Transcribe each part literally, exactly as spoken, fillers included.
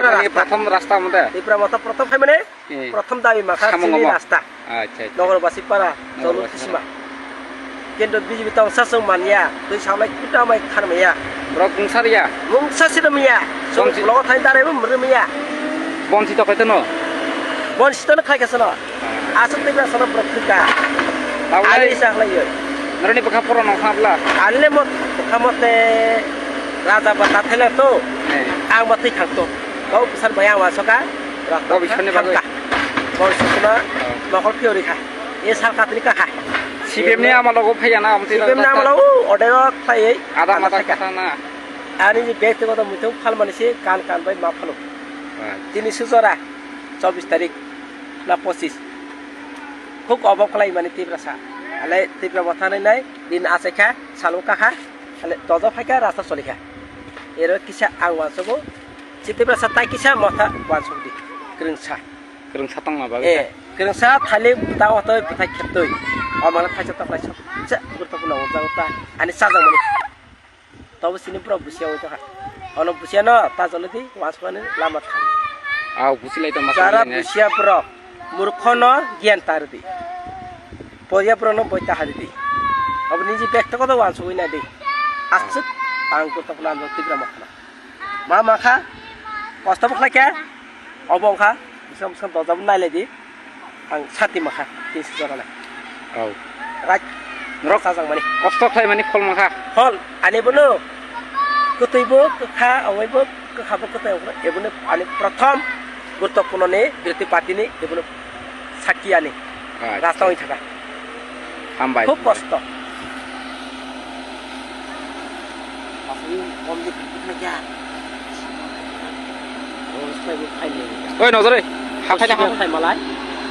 Ani rasta. Prothom rasta mode? Tipra Motha prothom khai mane? Eh. Prothom dabi makha Samung chini omo. Rasta. Acha, acha. Nogor Basipara, Nogor Jolu Basipara. Kisima. Kintu B J P tong sasung manya, twi salai kuta mai khan maya. Borok mungsa riya? Mungsa sida maya. Song Bonsi- blogo thai dare bo mrwi maya. Bonsi to kaito no? Bonsi to no khai kasano. Asuk twi ba sano borok thwka. Tabole Ali isa khlai yo. Noroni bwkha poro no khabla? Ali le mot, bwkha mot ne raja ba ta thele to. Eh. Ang ba thwi thang to. Bo bwsal bai ang wa soka. Bo bisoni bagwi. Bo bisoni Oh. Mokol phiori kha. E sal katni ka kha. C P M ni amalogo phaiya na, amtwi C P M ni amalogo, o, ode o khlai ei. Ada mata kha. Kata na. Ani je bag te koto muitung phal mani se kan kan bai ma phalo. Acha. Tini sujora, chobbish tarik na pochis. Khub obok khlai mani Tiprasa. Ale Tipra Motha nai nai, din achai kha, salung ka kha, ale dojo phai kha, rasta choli kha. Ero kisa ang wansugo, si Tiprasa tai kisa motha wansuk di, kwrwngsa. Kwrwngsa tongma bagwi Eh, ta? Kwrwngsa thalik bwtang watwi bwthai khettwi. O mangla thaisa toklai sa, sa, gurtokno o jago ta, ani sajak mani. Tobo sini borok busia oi tongkha. Ono busia no ta jolodi wansukmani lama thang. Aw, busilai tongma Jara thangmani. Busia borok, murkhono giyan tardi. Poriya borokno boi ta haridi. Obo niji bektogoto wansugwi nadi. Aswk ang gurtokno ang Tipra Mothano. Ma makha, kosto bo khlai kha, obo wngkha, bwswk bwswk dojabo nai lai di, ang sati makha, tinsi jora nai. Oh. Right. Norok sajak mani. Kosto khlai mani phol mankha. Phol, ani bono, kwtwi bo kwkha, awai bo kwkha bo kwtwi, ebono ani prothom, gurtokpuno ni, birti party ni, ebono sakki ani. Acha. Rasta oi thaka. Hambai. Khub kosto. Oi, nojor oi. Hathai na hathai malai.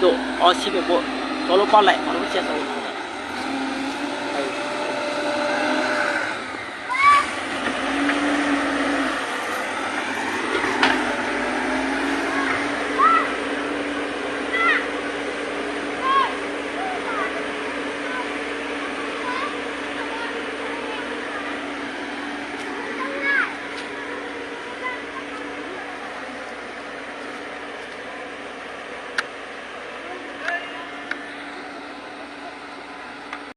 To, o sibe bo, tolo palai, aro siya tolo.